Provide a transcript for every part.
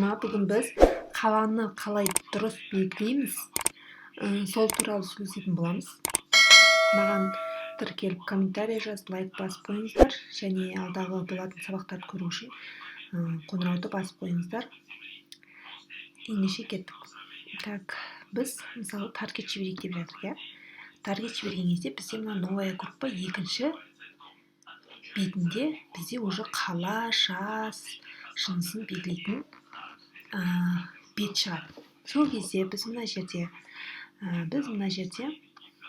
Бүгін біз қаланы қалай дұрыс белгілейміз, сол туралы сөйлесетін боламыз. Маған тіркеліп, комментарий жазып, лайк басып қойыңыздар және алдағы болатын сабақтарды көру үшін қоңырауды басып қойыңыздар. Ендеше кеттік. Так, біз, мысалы, таргет жіберейік деп жатырмық, иә. Таргет жіберген кезде бізде мына новая группа екінші бетінде бізде уже қала, жас, жынысын белгілейтін бет шығады. Сол кезде біз мына жерде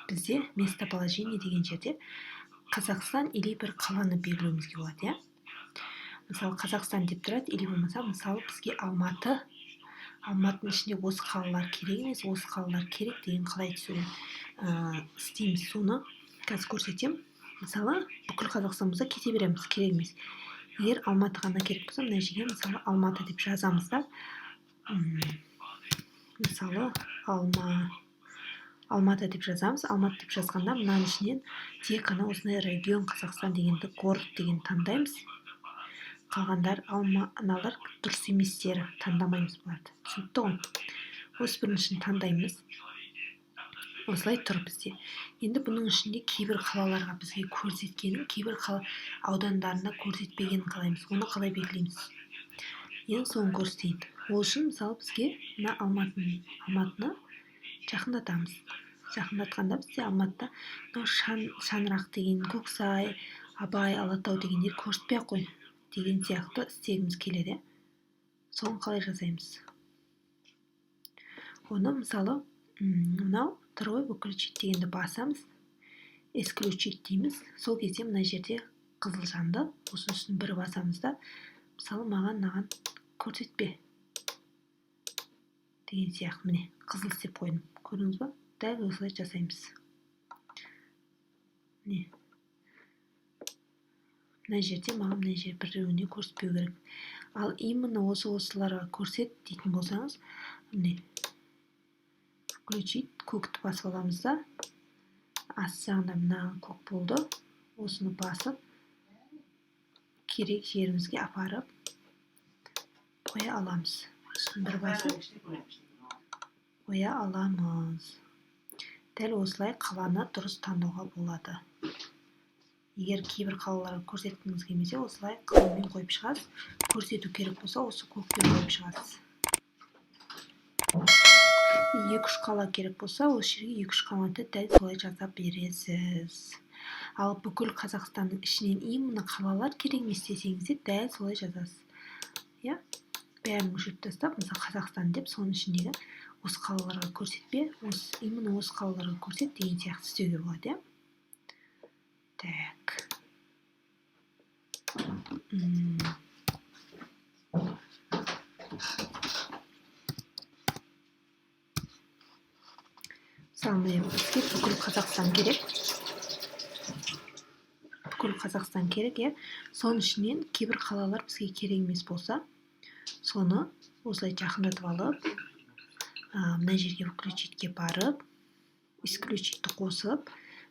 бізде местоположение деген жерде Қазақстан или бір қаланы белгілеуімізге болады, иә. Мысалы, Қазақстан деп тұрады или болмаса, мысалы, бізге Алматы, Алматының ішінде осы қалалар керек емес, осы қалалар керек деген қалай түсіре істейміз, соны қазір көрсетемін. Мысалы, бүкіл Қазақстан болса, кете береміз, керек емес. Егер Алматы ғана керек болса, мына жерге, мысалы, Алматы деп жазамыз да, мысалы, Алматы деп жазамыз. Алматы деп жазғанда, мынаның ішінен тек қана осындай регион Қазақстан дегенді, город деген таңдаймыз. Қалғандар, алма аналар дұрыс еместері, таңдамаймыз бұларды. Түсінікті ғой? Осы біріншісін таңдаймыз. Осылай тұр бізде. Енді бұның ішінде кейбір қалаларға бізге көрсеткенін, кейбір қала аудандарына көрсетпегенін қалаймыз. Оны қалай белгілейміз? Енді соны көрсетейін. Ол үшін, мысалы, бізге мына Алматыны жақындатамыз. Жақындатқанда бізде Алматыда мынау Шаңырақ деген, Көксай, Абай, Алатау дегендер көрсетпей ақ қой деген сияқты істегіміз келеді. Соны қалай жасаймыз? Оны, мысалы, мынау тұр ғой, выключить дегенді басамыз, исключить дейміз. Сол кезде мына жерде қызыл жанды, осының үстін бір басамыз да, мысалы, маған мынаған көрсетпе деген сияқты. Міне, қызыл істеп қойдым, көрдіңіз ба? Дәл осылай жасаймыз. Міне, мына жерде маған мына жер біреуіне көрсетпеу керек, ал именно осы осыларға көрсет дейтін болсаңыз, міне, включить көкті басып аламыз да, асты жағында мына көк болды, осыны басып, керек жерімізге апарып қоя аламыз. Үстін бір басып қоя аламыз. Дәл осылай қаланы дұрыс таңдауға болады. Егер кейбір қалаларға көрсеткіңіз келмесе, осылай қызылмен қойып шығасыз. Көрсету керек болса, осы көкпен қойып шығасыз. Екі үш қала керек болса, осы жерге екі үш қаланы дәл солай жаза бересіз. Ал бүкіл Қазақстанның ішінен именно қалалар керек емес десеңіз де, дәл солай жазасыз, иә. Бәрін өшіріп тастап, мысалы, Қазақстан деп, соның ішіндегі осы қалаларға көрсетпе, осы именно осы қалаларға көрсет деген сияқты істеуге болады, иә. Так. Мысалы, міне, бізге бүкіл Қазақстан керек, бүкіл Қазақстан керек, иә. Соның ішінен кейбір қалалар бізге керек емес болса, соны осылай жақындатып алып, мына жерге включить ке барып, исключить ті қосып,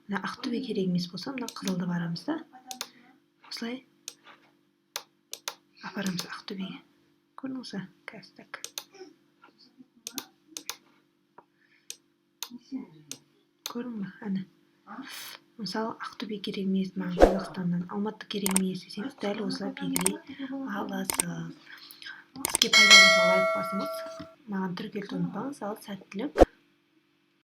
мына Ақтөбе керек емес болса, мына қызылды барамыз да, осылай апарамыз Ақтөбеге. Көрдіңіз ба қазір? Так, көрдің ба? Әне, мысалы, Ақтөбе керек емес маған, Қазақстаннан Алматы керек емес десеңіз, дәл осылай белгілей аласыз. Сізге пайдалы болса, лайк басыңыз, маған тіркелуді ұмытпаңыз. Ал сәттілік!